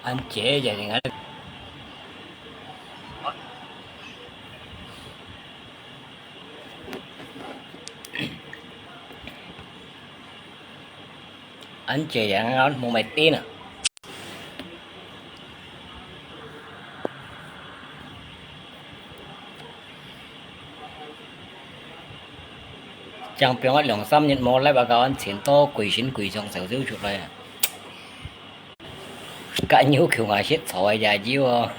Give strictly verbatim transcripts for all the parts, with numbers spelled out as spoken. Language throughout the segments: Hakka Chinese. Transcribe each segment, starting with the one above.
恁姐姐，你看。 恁姐姐，無買電啊！正放啊兩三日無來，𠊎講錢多，歸身歸相燒燒出來啊！該有窮啊，食草个也有哦，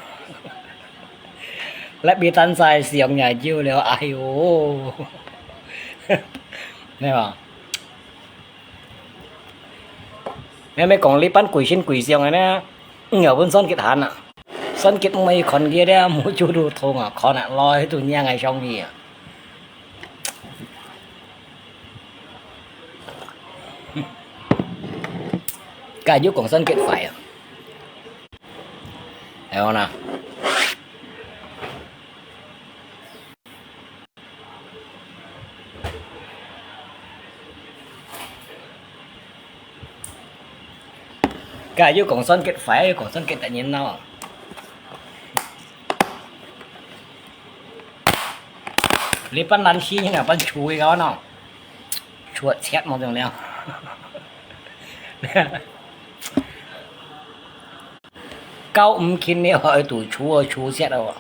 來比單晒上也有了，哎喲，對吧？ 咩咩講你班歸身歸相个呢，嗯，有分算計閒啊。算計毋係看佢咧，目珠都痛啊，看啊，來都娘个上去啊。該又講算計壞啊。哎喲呐。 該又講算計壞，又講算計得人惱。你班人死人啊，班處理个喏，處理切麼種了。搞毋輕了，愛堵處理處理切哦。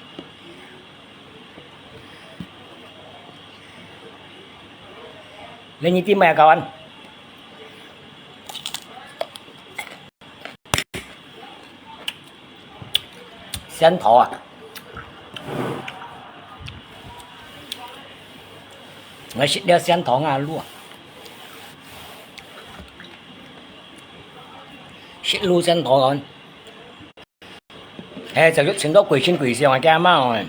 你你知咩搞啊？仙桃啊！𠊎食了仙桃啊，滷啊！食滷仙桃啊！ 嘿，就係尋到歸身歸相个，驚嘛哦！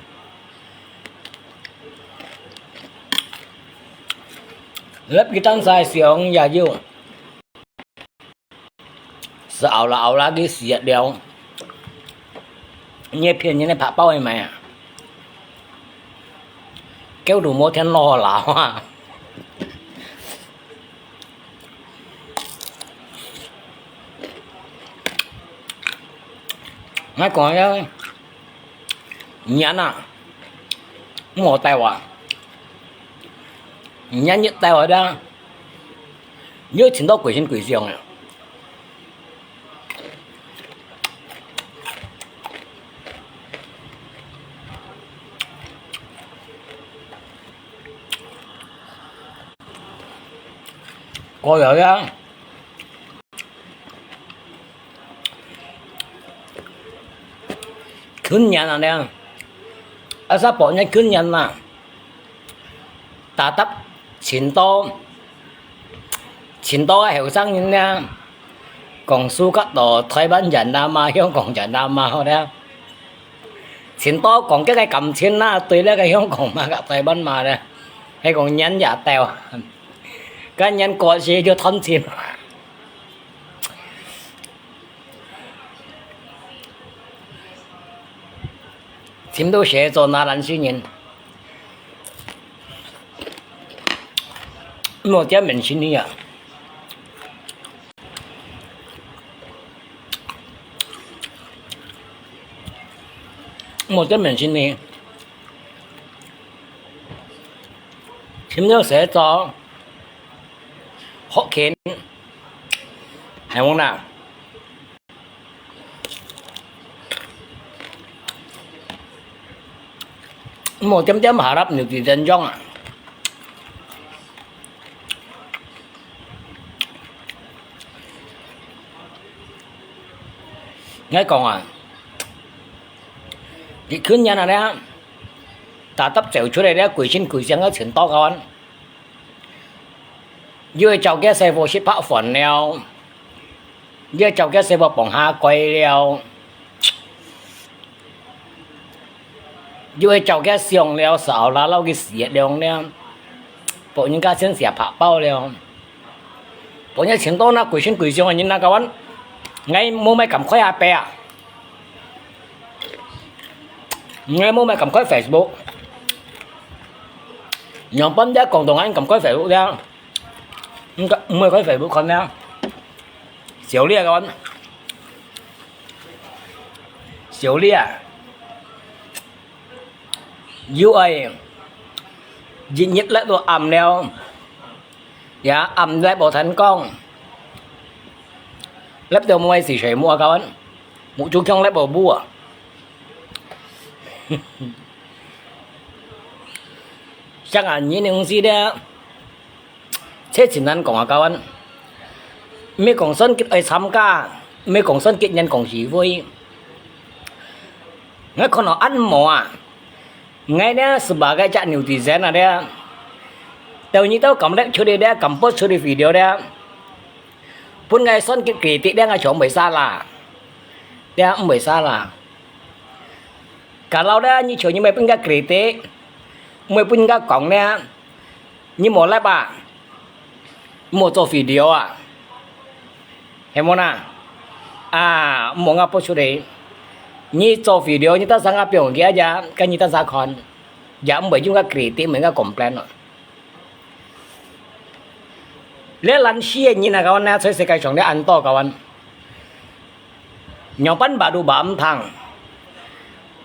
你比單晒上也有，係拗啦拗啦佢死了，你騙人个白包去買啊！狗都無天落啦啊！ 𠊎講个，年啊，莫帶話，年一帶話啦，又尋到歸身歸相个。 過了呀。舊年啊呢，啊，煞保年舊年嘛，打打尋到，尋到个後生人呢，講suka到台灣人啊嘛，香港人啊嘛，好了。 尋到講這个感情啦，對這个香港嘛，佮台灣嘛咧，係講年也到，該年過時就斷親。尋到寫作那懶尸人，莫點明心理啊！ 莫得明心理，尋到寫作，學琴，係無啦？莫點點下粒牛皮真裝啊！ 𠊎講啊，佢舊年啊咧，打搭走出來咧，歸身歸性个尋到个，又會走个師傅食白飯了，又會走个師傅放下跪了。 又會走个想了，燒啦摎佢死了了，分人家先寫白包了。分人尋到那歸身歸性个人那个，𠊎無麼敢開阿伯啊，𠊎無麼敢開Facebook，仰般這廣東人敢開Facebook咧？毋敢，毋會開Facebook看咧。小李啊，講，小李啊，又愛日日live到暗了，也暗live無聽講，live到無愛死誰無啊，講，目珠強live無啊。 像恁樣个東西咧，這真難講啊，各位。毋係講算佢愛參加，毋係講算佢人講是非。𠊎看到恁無啊，𠊎呢，sebagai隻netizen啊咧，到你兜敢live出去咧，敢post出去video咧，分𠊎算佢kritik咧，𠊎就毋會salah，咧，毋會salah。 Kalau咧，你像你毋會分人家kritik，毋會分人家講咧，你無live啊，無做video啊，係無啦？啊，無𠊎post出去，你做video，你到時𠊎放佢啊，該你到時看，也毋會有人家kritik，毋會人家complain咯。 這懶尸个人啊，各位啊，在世界上這恁多，各位。仰般badu bamthang，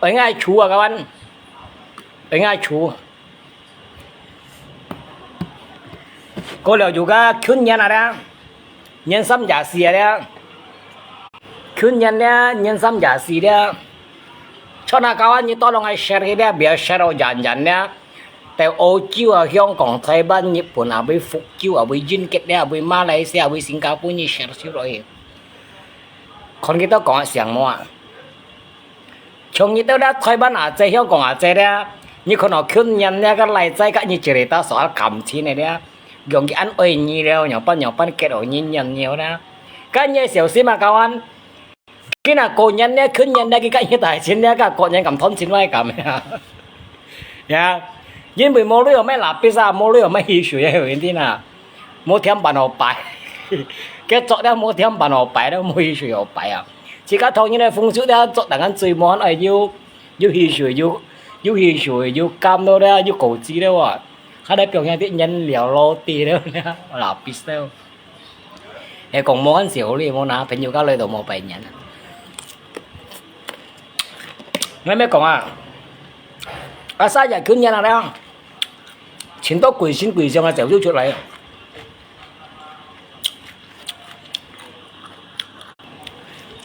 愛𠊎處啊，各位，愛𠊎處。過了有個去年啊咧，年三十四啊咧，去年咧，年三十四咧，像啊，各位，你多攏愛share个咧，毋好share到遠遠咧。 在歐洲啊、香港、台灣、日本啊，會福州啊，會英國咧，會馬來西亞，會新加坡，你share出來。看佢兜講个像無啊？像你兜咧，台灣啊，在香港啊，在咧，你看到去年咧，該來在个你一日到手啊，感情个咧，用佢恁愛你了，仰般仰般結落你念念咧，該你要小心啊，各位。 佢若過年咧，去年咧，佢甲你大錢咧，甲過年敢賺錢來敢呀？呀，因為無鐳又買蠟筆啊，無鐳又買汽水啊，有影定啊，無添辦好擺。佢做了無添辦好擺，了無汽水好擺啊。自家同人个風水咧，做等間最滿，哎，有有汽水，有有汽水，有柑了咧，有果子了啊，還來表現啲年了咯，啲了，蠟筆了。 係講無恁少哩，無拿朋友家來都無拜年。𠊎乜講啊，啊，三日去年啊咧，盡多鬼神鬼相个走出出來。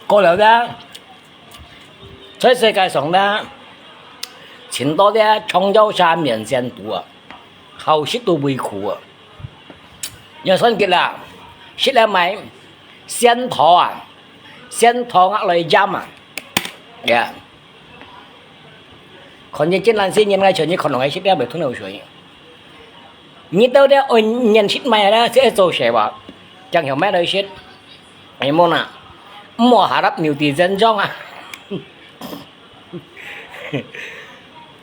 過了咧，在世界上咧，盡多咧創造下面前度啊。 好食到胃苦啊！要算佢啦，食了買仙桃啊，仙桃啊來飲啊，呀！看見今難食，人愛全日看落去食了袂吞口水。你到底愛年食買啦，這做事吧，正有買來食。 哎，無啦，莫harap netizen中啊。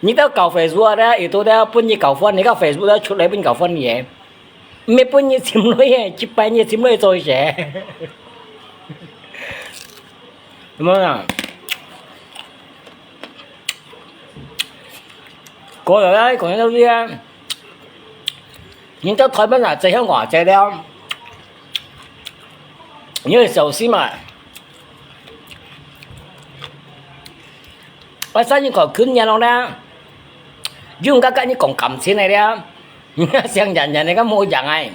你兜搞Facebook咧，佢都咧分你搞翻，你搞Facebook咧出來分搞翻你个，毋係分你尋來个，一擺你尋來做事。有無啦？過來啦，講到這啊。 人到台灣啊，在香港啊，在了，你要小心啊！我上次講去年咯呢，用个跟你講感情个了，你看想人人那个模样哎，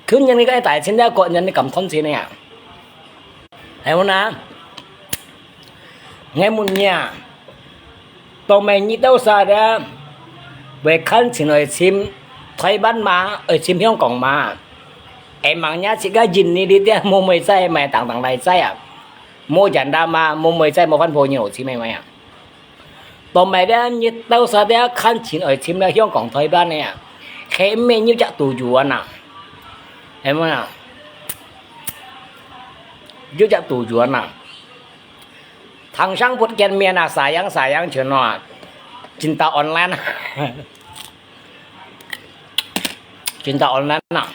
去年那个大钱了，過年你敢赚钱了呀？还有呢？ 𠊎問你啊，到尾你兜儕个會看清愛尋台灣嘛，愛尋香港嘛？會望若自家印尼哩个，無妹仔買當當來仔啊？無人啦嘛，無妹仔無番婆人好尋个嘛呀？到尾咧，你兜儕个看清愛尋了香港台灣个啊？係毋係有隻賭注啊？係無啊？有隻賭注啊？ Tháng sau不見面啊，sayang sayang全啊，cinta online啊，cinta online啊。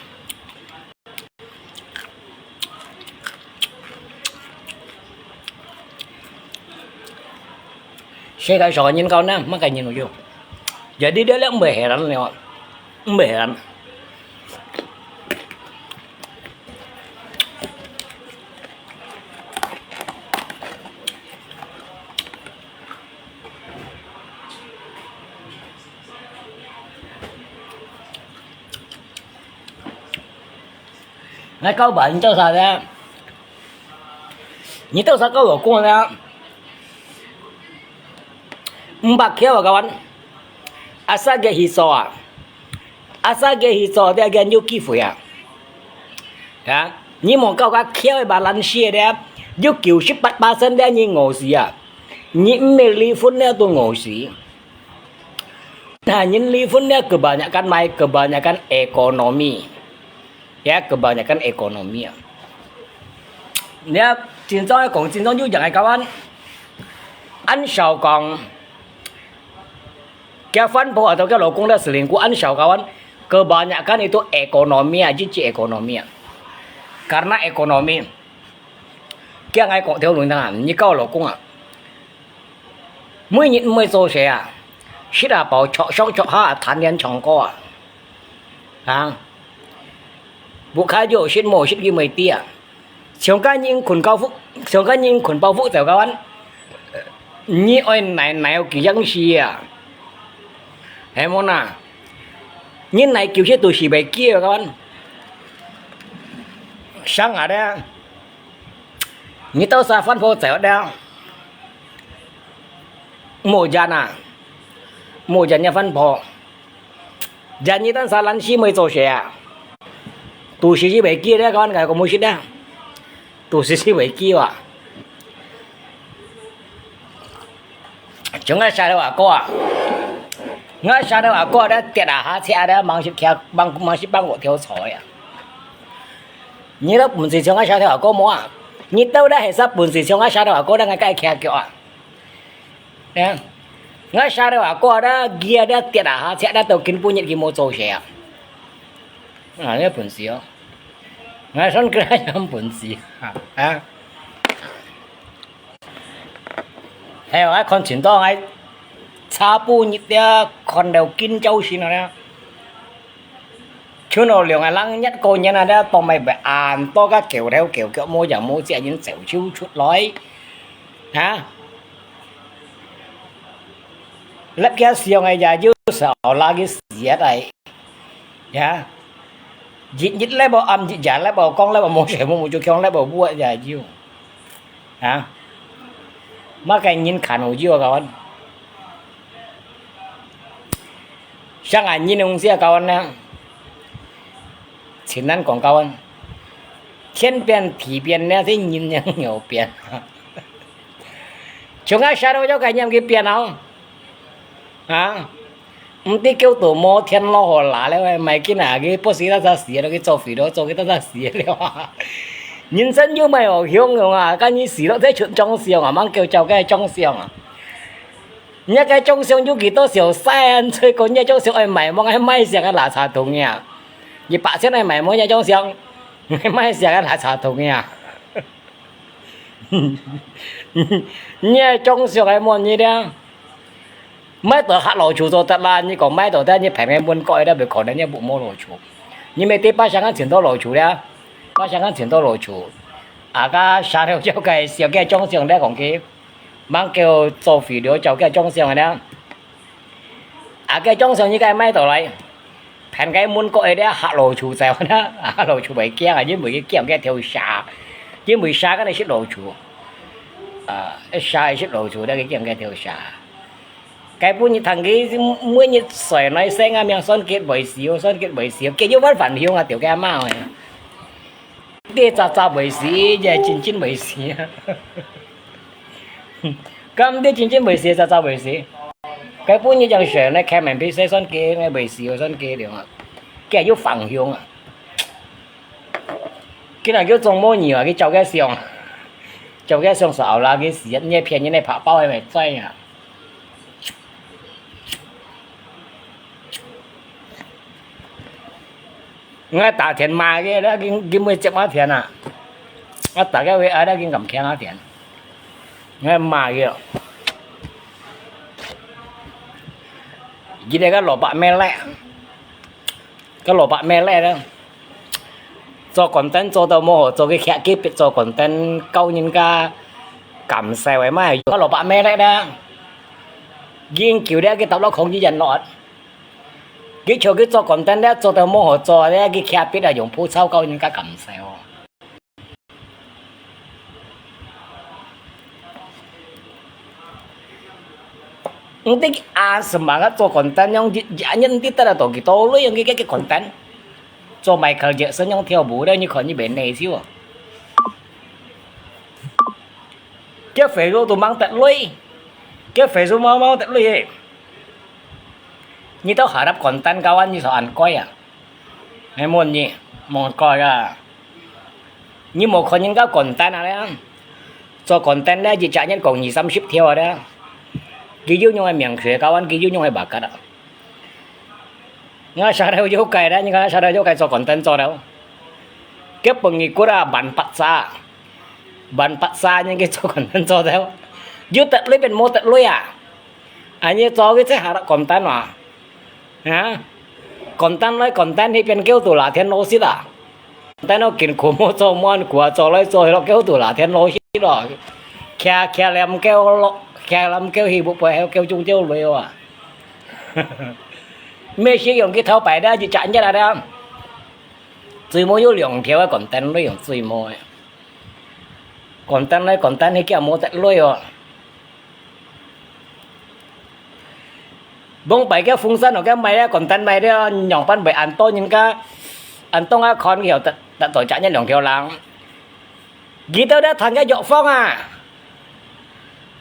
世界上个人講呢，麼个人有用？ Jadi dia lihat mbe heran lewat. Mbe heran. Ngai kau ba你做啥的？你做啥告老公的？五百块啊，kawan。Asa ge hiso啊，asa ge hiso dia ge nyuki fui啊。啊，你莫搞个巧的吧，烂些的，有九十八巴仙的你饿死啊！你毋係离婚了都饿死。 Nah, nyin lifun dia kebanyakan mai, kebanyakan ekonomi. Ya, kebanyakan ekonomi. Dia, 真正个講，真正有影个kawan。An少講，佢番婆atau佢老公咧selingkuh，an少kawan，kebanyakan itu ekonomi啊，一直ekonomi啊。Karena ekonomi。 驚𠊎講條論啊，你教老公啊，每日毋會做事啊，食啊飽，著上著下啊，談戀唱歌啊，啊，屋下有食無食佢毋會知啊，像該人睏包袱，像該人睏包袱走kawan，你愛奶奶有幾樣事啊，係無呐？你奶狗食都係袂叫kawan，生啊咧。 你到時番婆走了，無人啊，無人个番婆，人你當時懶尸妹做事啊，都係去袂記咧，講个講無識咧，都係去袂記啊。 像𠊎細佬阿哥啊，𠊎細佬阿哥咧，跌啊下赤啊咧，吂識徛，吂，吂識幫我挑菜啊。你兜本事像𠊎細佬阿哥無啊？你兜咧係啥本事像𠊎細佬阿哥咧，𠊎該徛腳啊？啊，𠊎細佬阿哥咧，佢啊咧跌啊下赤咧，到今晡日佢無做事啊。啊，你本事哦，𠊎算佢有本事啊，啊。 係，𠊎看盡多，𠊎差不多這看到今朝先啊咧。像𠊎兩個人一個人啊咧，當咪會恁多个狗頭狗腳，無影無跡，人走走出來，啊！立起相个也有時候拉佢死啊來。 呀，日日咧無暗，日夜咧無光咧無，無事無事就強咧無活也有。啊，麼个人看有有啊，kawan？像𠊎人用些kawan呢，盡難講kawan，天變地變呢，這人也有變。像𠊎細佬就該念佢變哦，啊。 毋知叫到無天落雨啦了，毋係緊啊，佢不時得得死，落去做肥料，做佢得得死了啊。人生又毋係學游泳啊，該你死落再出眾相啊，吂叫照該眾相啊。人家該眾相有幾多小曬啊，最近人家眾相愛賣，莫愛賣相个垃圾桶啊。一百千愛賣，莫人家眾相，賣相个垃圾桶啊。 你係眾相个問你咧，買到客老鼠做得啦，你講買到得你平平問過，你毋可能你無老鼠。你乜知巴生个盡多老鼠咧，巴生个盡多老鼠。啊，該下頭叫个小个眾相咧講佢，吂叫做肥料，叫个眾相个咧。 啊，該眾相你該買到來，騙該問過个咧，嚇老鼠走啦，嚇老鼠會驚啊，因為佢驚該條蛇，因為蛇該係食老鼠，啊，蛇係食老鼠，咧佢驚該條蛇。該本日聽佢每日睡來醒啊，命算佢會死，算佢會死，佢又萬萬凶啊，條該貓个。 知隻隻會死，也真真會死啊。敢知真真會死，隻隻會死。該本日正想呢，開門俾細算機，該會死，算機了啊。佢又放凶啊。佢若叫做無你啊，佢照該相，照該相是後啦，佢死，你騙人个拍包還沒在啊。 𠊎打電話个，佢，佢毋會接𠊎電啊。𠊎打个話，啊，佢敢聽𠊎電。𠊎罵佢。佢這个蘿蔔咩咧，个蘿蔔咩咧，做content做到無好做，佢徛佢逼做content，教人家感受个嘛，个蘿蔔咩咧咧，研究咧，佢搭落空氣人落，佢就佢做content咧，做到無好做咧，佢徛逼啊，用鋪草教人家感受。 毋知啊，semangat做content樣，一，一日毋知得到幾多鐳，樣个，个，个content。做Michael Jackson樣跳舞咧，你看你袂內秀啊？叫Facebook都吂得鐳，叫Facebook吂，吂得鐳嘿。你到harap content kawan，你所恁該啊？ 係問你，無改啊！你無看人家content啊咧？做content咧，一隻人講二三十條啊咧。佢有用个名氣，kawan，佢有用个bakat啊！𠊎啥都有改咧，你看啥都有改做content做了。佢分你骨啊，萬八隻，萬八隻人佢做content做了，有得鐳變無得鐳啊！恁樣做佢才harap content啊！ 啊？Content來content去變狗肚拉天老實啊！Content到艱苦無做滿苦啊，做來做去落狗肚拉天老實咯。徛，徛黏狗落，徛黏狗去，毋會狗中招鐳啊！咩使用佢頭擺咧，一隻一隻啊咧。最無有兩條个content來用最無个。Content來content去，叫無得鐳哦！ 往擺个風扇哦，个賣个content賣了，仰般會恁多人家，恁多啊看佢得，得到隻一兩條人。佢兜咧談个藥房啊！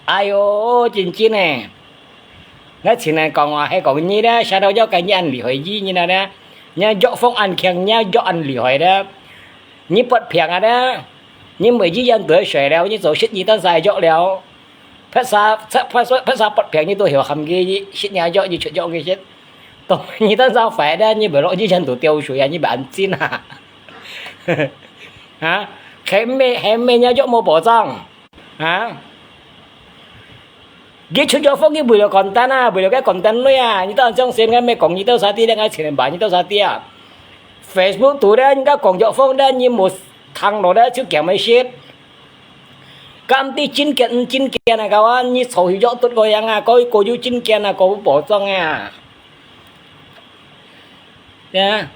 哎喲，真真誒！𠊎前來講啊，係講你咧，寫到藥个你恁厲害，醫人啊咧，你藥房恁強，你藥恁厲害咧，你發病啊咧，你每醫院都會睡了，你做生意當晒藥了。 別儕，別儕，別儕發病，你都曉喊佢食若藥，你出藥佢食。到你當時壞咧，你會落醫院肚吊水啊，你會恁真啊？啊？係毋係，係毋係若藥無保障？啊？佢出藥房，佢為了content啊，為了个content鐳啊，你當相信个咩講你兜啥地咧，𠊎前排你兜啥地啊？Facebook肚咧，人家講藥房咧，你無聽落咧，就驚佢食。 敢知真假毋真假啊？Kawan，你坐去藥肚个樣啊，該，該有真假啊，該有保障啊。呀，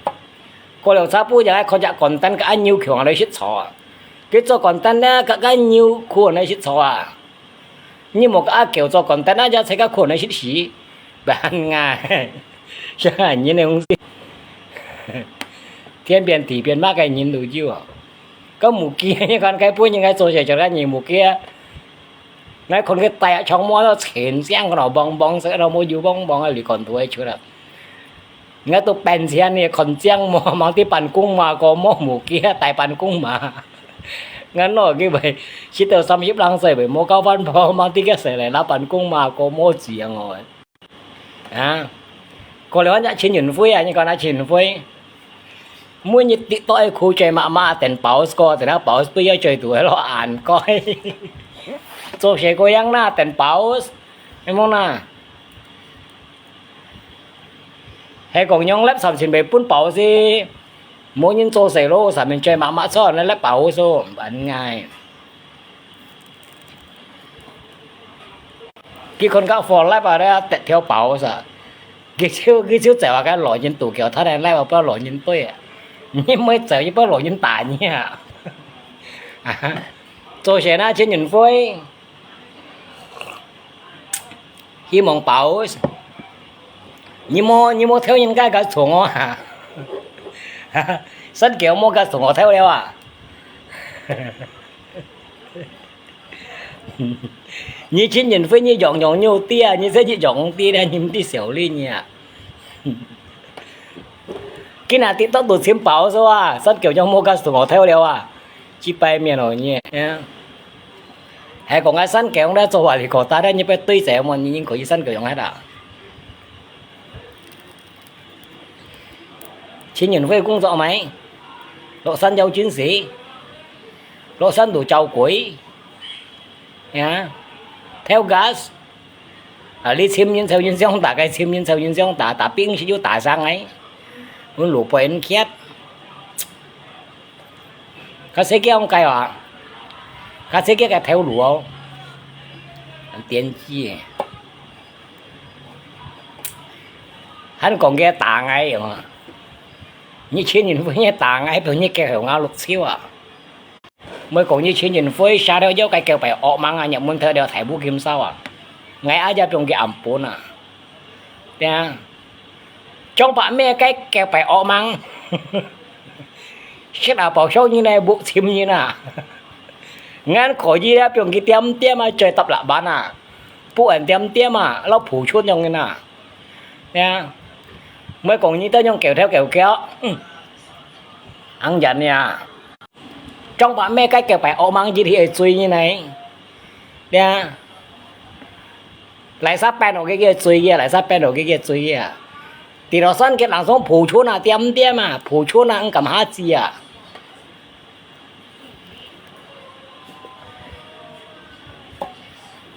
過了差不多，看隻content个阿牛強來食草啊。佢做content咧，个，个牛苦來食草啊。你莫个阿狗做content啊，也才个苦來食屎。Bangai，像恁樣个東西，天變地變，麼个人都有啊。 該母雞，你看該分人該做事，就該人母雞啊。𠊎看佢戴長毛到全身，个咯，梆梆色，个咯，無油梆梆啊，你看都會出來。𠊎都半天呢，看靚毛，望啲辦公嘛，个毛母雞啊，戴辦公嘛。𠊎喏，佢會，食到三十零歲，會無交番婆，望啲个誰來拿辦公嘛，个毛子樣哦。 啊，過了隻陳雲輝啊，你講那陳雲輝，每日跌到一箍嘴麻麻，等boss哥，等到boss不要嘴堵了，恁該。做事个樣啦，等boss，你望啦。係講用粒三千倍分boss，無人做事咯，三千嘴麻麻做，那粒boss，恁樣。 佢看个for life啊，咧，得條boss啊。佢就，佢就走啊，該老人肚橋，他來life啊，不要老人對啊。你莫走，你不要老人打你啊。啊，做事啊，陳雲輝，希望boss，你莫，你莫偷人家个蟲哦啊。山狗莫个蟲哦偷了啊。 你陳雲輝，你樣樣有知啊，你這一樣知咧，你毋知小利啊。今仔日到都尋boss啊，山狗樣無个事，我偷了啊，幾百面哦你。還講啊，山狗咧做話你個大咧，你不要對這麼，你應該去山狗樣係啦。 陳雲輝工作無？落山澆真水，落山路澆鬼，呀，偷gas，啊，你尋人就人相打，該尋人就人相打，打兵士又打上來，分魯班人㧒。該世界講該啊，該世界个頭路哦，很癲雞。還講佢打𠊎哦，你尋人會你打𠊎，分你結後𠊎六手啊！ 莫講你尋人會，射了腰該九百惡蠓啊，入門頭了大步金燒啊！𠊎阿姐放佢暗本啊！對啊，張伯咩該九百惡蠓，食啊飽燒人來屋尋人啊！𠊎可以啊，放佢點點啊，再搭lapán啊，不然點點啊，老普通樣人啊！對啊，莫講你這樣狗頭狗腳，嗯，行人呀！ 張伯咩該九百惡蠓一起會追你呢？對啊，來煞班哦，佢佢追啊，來煞班哦，佢佢追啊。第六算佢人送普通啊，點點啊，普通啊，毋敢下子啊。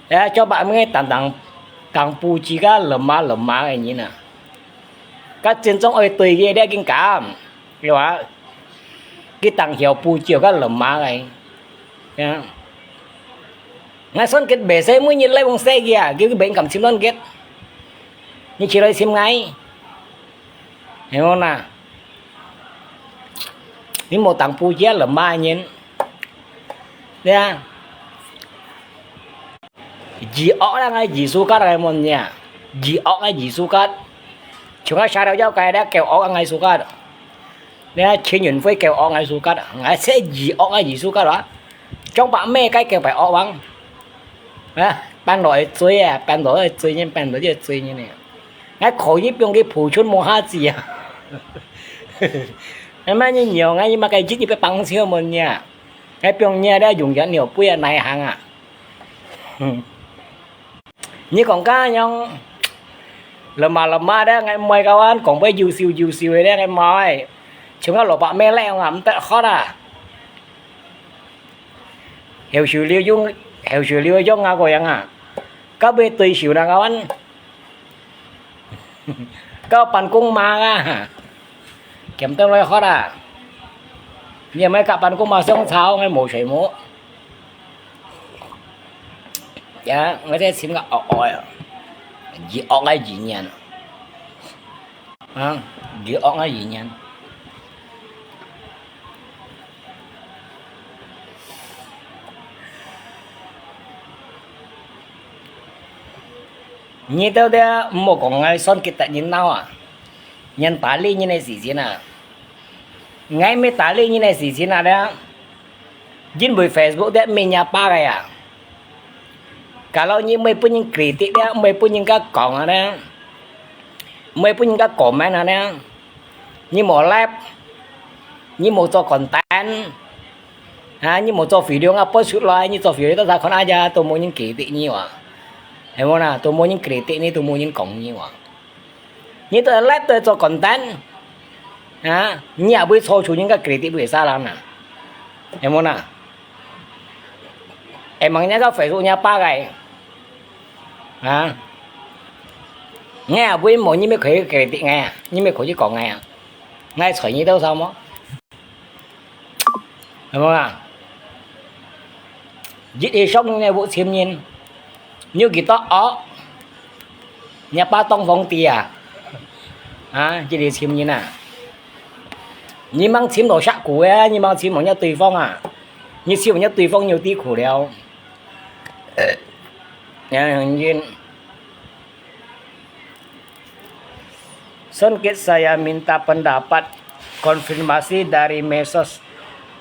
哎，張伯咩當當當布置个lemah-lemah个人啊，該真正愛對佢這緊敢，對吧？ 佢當曉布置个lemah个，呀。𠊎算佢袂使每日來往洗佢啊，佢佢袂敢尋算佢。你起來尋𠊎，係無啦？你無當布置lemah个人，對啊。 J-ok啦，𠊎J-sukat，𠊎問你啊，J-ok𠊎J-sukat，像𠊎射了腰該咧，九ok𠊎sukat。你看陳雲輝九ok𠊎sukat，𠊎係J-ok𠊎J-sukat啊。張伯咩該九百惡蠓，啊，搬落去追啊，搬落去追人，搬落去追人呢。𠊎可以放佢普通無下子啊。哎媽，你娘啊，你嘛該日日要幫手問你啊，𠊎放你啊，咧用隻尿杯啊，哪行啊？ 你講該樣，lemah-lemah咧，𠊎妹該碗講會優秀優秀个咧，𠊎妹，像該蘿蔔咩咧，𠊎毋得喝啊。後手了用，後手了用啊，該樣啊，該會對手那該碗。 該辦公嫲啊，撿到來喝啊！你毋係佮辦公嫲相吵，𠊎無睡目。呀，𠊎這尋个惡惡啊，J-ok𠊎J-nian。啊，J-ok𠊎J-nian。 你兜兜毋好講𠊎算佢得人惱啊！人打理人个時節啊，𠊎毋係打理人个時節啊咧，因為Facebook咧毋係若爸个啊！假如你毋係分人critic咧，毋係分人家講啊咧，毋係分人家comment啊咧，你無live，你無做content， 啊，你無做video啊，播出來，你做video到時看啊，都無人critic你哇，係無啦？都無人critic你，都無人講你哇。你都live都做content，啊，你也會造就人家critic會啥人啊？係無啦？會問人家Facebook若爸个，啊，𠊎也會無，你乜可以critic𠊎啊，你乜可以講𠊎啊，𠊎睬你兜少無？ 係無啊？一係上人个屋尋人，有幾多惡，若爸當皇帝啊！啊，一係尋人啊！你吂尋到石牯个，你吂尋到若對方啊！你尋到若對方有地苦了。呃，人 Songkit saya minta pendapat konfirmasi dari medsos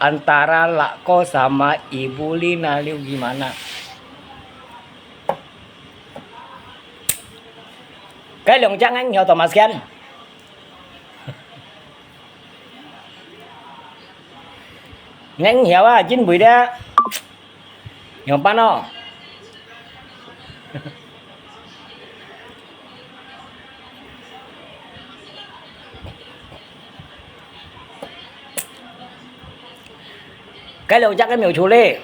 antara Lak Ko sama Ibu Lina Liu gimana? 該兩隻𠊎曉做麼个？𠊎曉啊，因為咧， 仰般哦？該兩隻个苗條咧。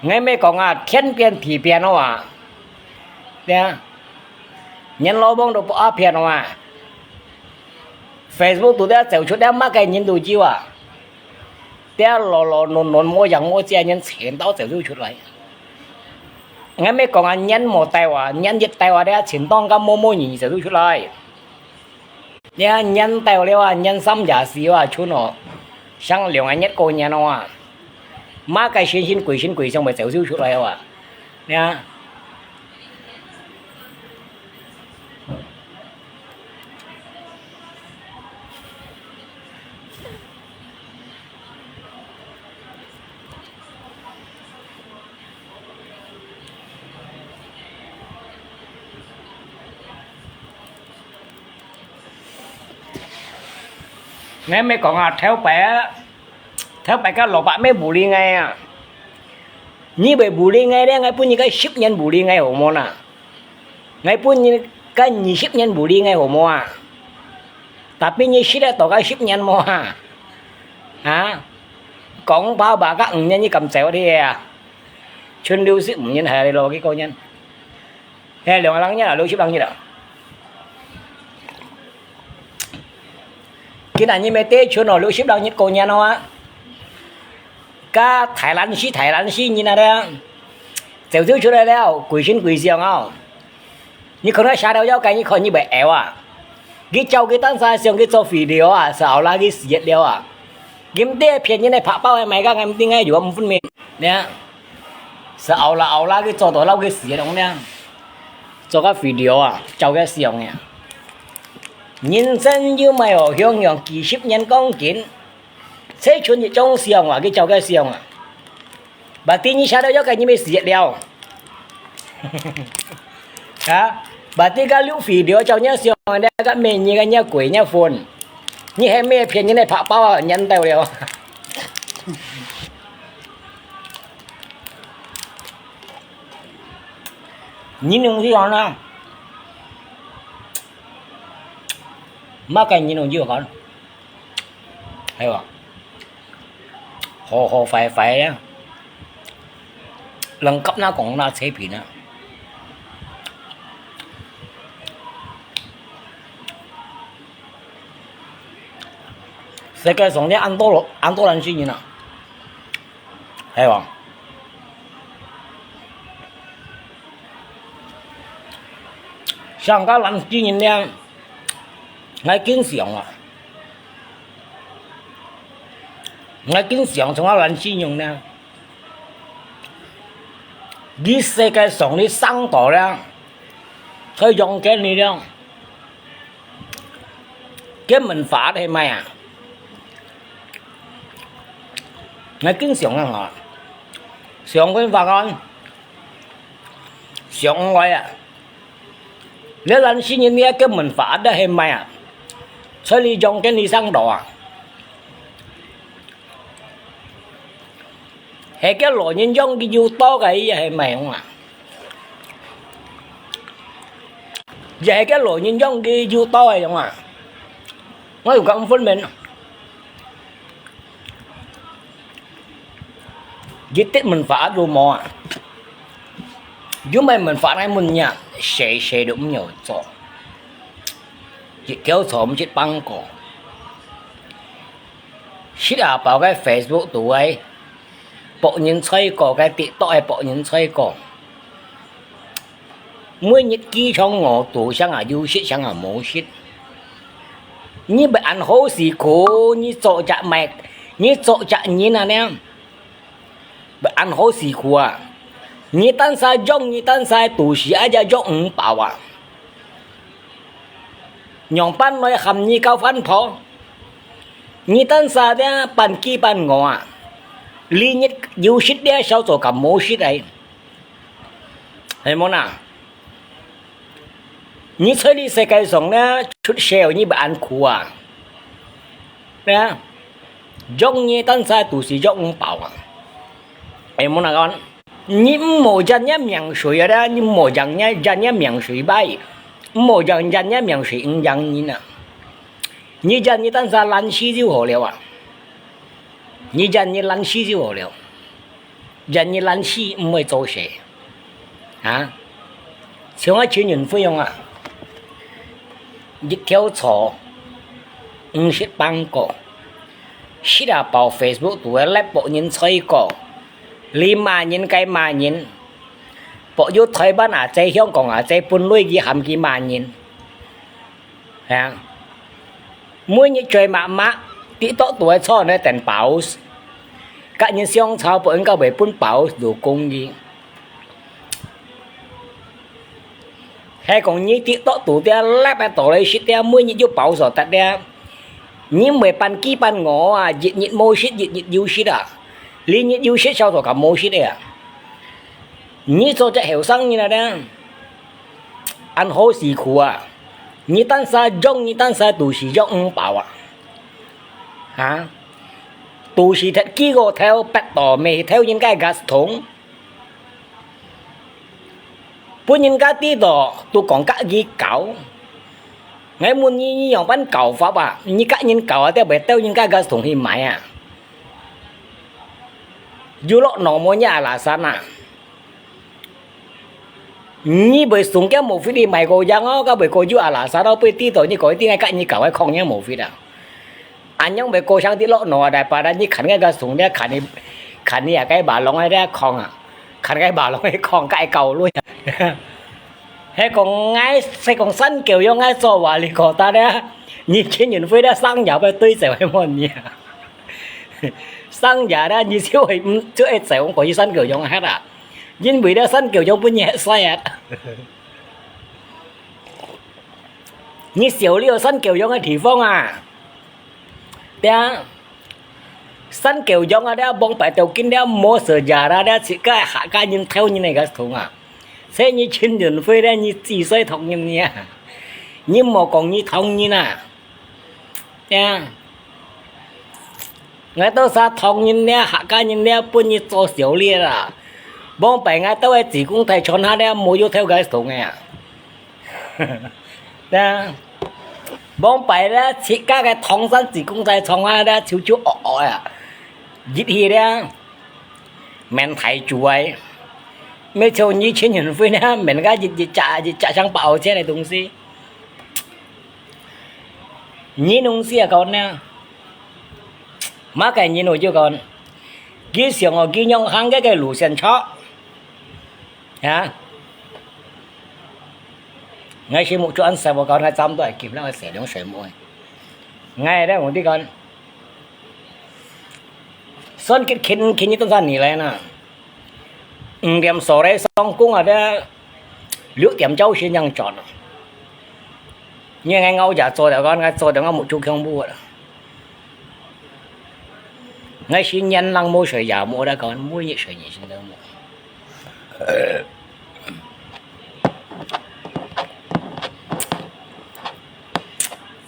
𠊎乜講啊，天變地變哦啊，對啊，人老忘到不阿變哦啊。Facebook肚底走出了麼个人都有啊，這老老嫩嫩無樣無姐人全都走出來。𠊎乜講啊，人無到啊，人一到啊，這全當个無無人走出來。 你看，年到了啊，年三十四啊，春哦，像兩個月過年哦啊，麼个神神鬼神鬼相會走走出來哦啊，你看。 𠊎乜講啊，頭擺啊，頭擺个老伯乜bully𠊎啊。你會bully𠊎咧，𠊎分你个十年bully𠊎好無啊？𠊎分你个二十年bully𠊎好無啊？Tapi你食得到个十年無啊？啊？講怕把个五年你敢走个啊？ 全六十五年還係咯，幾個年？係，兩個零月啊，六十零月啊。今年你乜得全哦，六十零月過年哦啊。該大懶尸，大懶尸人啊咧，走走出來了，鬼神鬼相哦。 你看到下頭要該，你看你會噭啊？佢照佢單儕相佢做video啊，係後來佢死忒了啊。佢毋知騙人个，拍包个賣个，𠊎毋知𠊎有無分明。你看，係後來後來佢做到摎佢死忒了呢。做个video啊，照佢相个。人生有麼个好雄雄，幾十年光景， 就像一張相啊，佢照个相啊。Berarti你下頭要該你乜死忒了。哈？Berarti該錄video照你相啊，該美女个你鬼你分。你還乜騙人个拍包啊，年到了。你弄死人啊？麼个你弄死人？ 係無？好好壞壞啊！能合那講那扯平啊！世界上呢，恁多，恁多懶尸人啊！ 係無？像該懶尸人呢，𠊎經常啊，𠊎經常像該懶尸人呢，這世界上你生到了，佢養緊你了。 該文化係麼个啊？𠊎經常啊，想文化啊，想愛啊。這懶尸人呢，該文化啊係麼个啊？在你養緊你生到啊。 係該老人養佢有道个，也係麼个樣啊？也係該老人養佢有道个樣啊？𠊎有講分明啊。一滴文化都無啊！有麼个文化來問你啊？誰誰都毋曉做，一條草毋識放過。 食啊飽个Facebook都會，博人吹過个TikTok个博人吹過。每日機場我都想啊有食，想啊無食。你會恁好辛苦，你做隻麼，你做隻人啊呢？會恁好辛苦啊！你單儕用，你單儕肚屎，啊，也用毋飽啊！ 仰般來喊你交番婆？你單儕這半飢半餓啊！你日有食這少做甲無食來，係無哪？你在這世界上呢，出世你會恁苦啊？呢？用你單儕肚屎用毋飽啊！係無哪講？ 你毋好怨若命衰啊，你毋好怨若，怨若命衰歹，毋好怨，怨若命衰毋應人啊。你怨你單儕懶尸就好了啊。你怨你懶尸就好了。人一懶尸毋會做事，啊？像𠊎陳雲輝樣啊，一條草，毋識放過，識啊包Facebook肚个來博人菜果，你罵人該罵人，博有台灣啊，在香港啊，在本來佢喊佢罵人。 係啊，每日嘴麻麻，TikTok肚个坐呢等post，甲人相吵，本該會分post有公義。係講你TikTok肚个live个道理識个，每日有post得个，你毋會半飢半餓啊，一日無食，一日有食啊，你日有食，少少甲無食个啊。你做隻後生人啊咧， 恁好辛苦啊！你單儕用，你單儕肚屎用毋飽啊？哈？肚屎忒飢餓，忒逼到，乜偷人家gas筒，分人家知到，都講甲你搞。𠊎問你，你仰般搞法啊？你甲人搞啊，得會偷人家gas筒去買啊？有落腦無你阿拉山啊？ 你會送个無fit去買个樣哦，甲會過有阿拉沙到被知道你个一定愛甲你搞个空个無fit啊。恁樣會過上啲落腦啊，大把啦，你看个个送个，看你，看你啊，該馬龍个个空啊，看該馬龍个空，該搞亂啊。係講𠊎，係講三九用个做話，你覺得呢？你陳雲輝个生涯會對走个無你啊？生涯呢，你就會，嗯，就會走，過去三九用个啦。 因為這三九用分你食啊。你少了三九用个地方啊，對啊，三九用啊，這往擺到今這無食呀啦，這自家客家人偷人个个桶啊，所以你陳雲輝呢，你自衰同人呀，你莫講你同人啊。 呀，𠊎兜儕唐人了，客家人了，分你做笑了啦。往擺𠊎兜个濟公大傳下了，無有偷个桶个啊。呀，往擺了，自家个唐山濟公大傳下了，就就惡惡啊，入去了。 免大主个，乜像你陳雲輝呢，免个一，一隻，一隻像包錢个東西。你弄死啊，講呢？麼个人我就講，佢想哦，佢用行个个路線錯，啊？𠊎是目珠恁細，𠊎講𠊎站到係金了，𠊎洗涼水妹。𠊎咧，我對講， 算佢，佢，佢你等下你來呢？五點鐘來上工啊，這六點鐘先正轉啊。你看𠊎熬夜做到，𠊎，𠊎做到𠊎目珠恐怖啊。𠊎是年零無睡夜，無得講，每日睡，日日都無。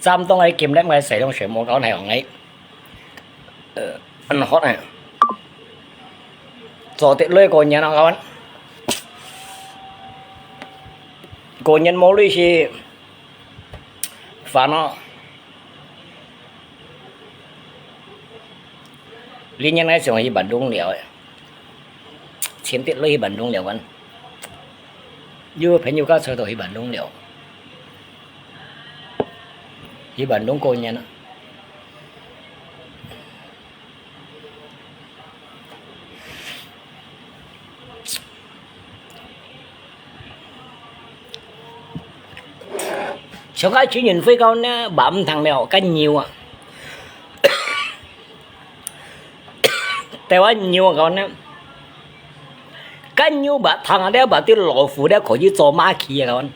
站到𠊎金了，𠊎洗涼水，無講係𠊎。 呃，恁hot呢。做得來過年啊，kawan。過年無鐳係煩惱。今年𠊎想去Bandung尞誒，請得鐳去Bandung尞玩。有朋友介紹到去Bandung尞。 去Bandung過年啊。像該陳雲輝講呢，話毋聽了，該牛啊。 台灣牛啊，kawan呢，該牛話聽啊，這話對老虎這可以做馬去啊，kawan。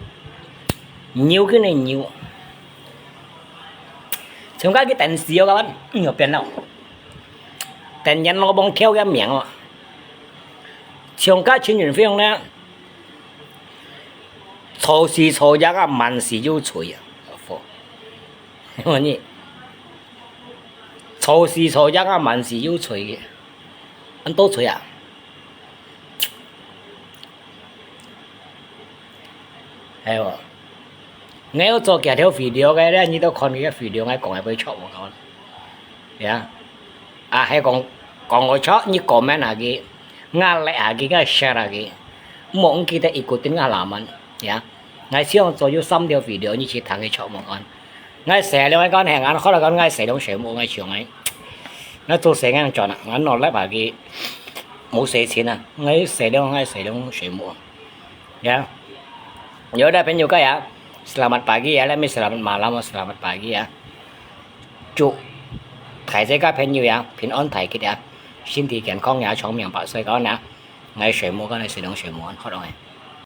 牛跟你牛。像該个電視哦，kawan，嗯，又變了。電影老王跳个名哦。像該陳雲輝呢， 錯時錯樣啊，萬事有罪啊。你，錯時錯樣啊，萬事有罪个，恁多罪啊？係無？𠊎有做幾條video个咧，你都看佢个video，𠊎講个會錯無？講，呀，啊，係講，講个錯，你comment下去。，ngah like下佢，ngah share下佢，莫毋記得ikutin ngah laman，ya。𠊎希望做有三條video，你去聽佢唱無安。𠊎細兩个講係，𠊎好來講，𠊎細兩水母，𠊎唱个，𠊎做細个轉啊，𠊎努力下佢，無使錢啊，𠊎細兩，𠊎細兩水母，ya。有的朋友講呀，selamat pagi ya，let me selamat malam，selamat pagi ya。祝大自家朋友呀，平安大吉呀，身體健康呀，長命百歲，講呀，𠊎水母，講你水龍水母，好了。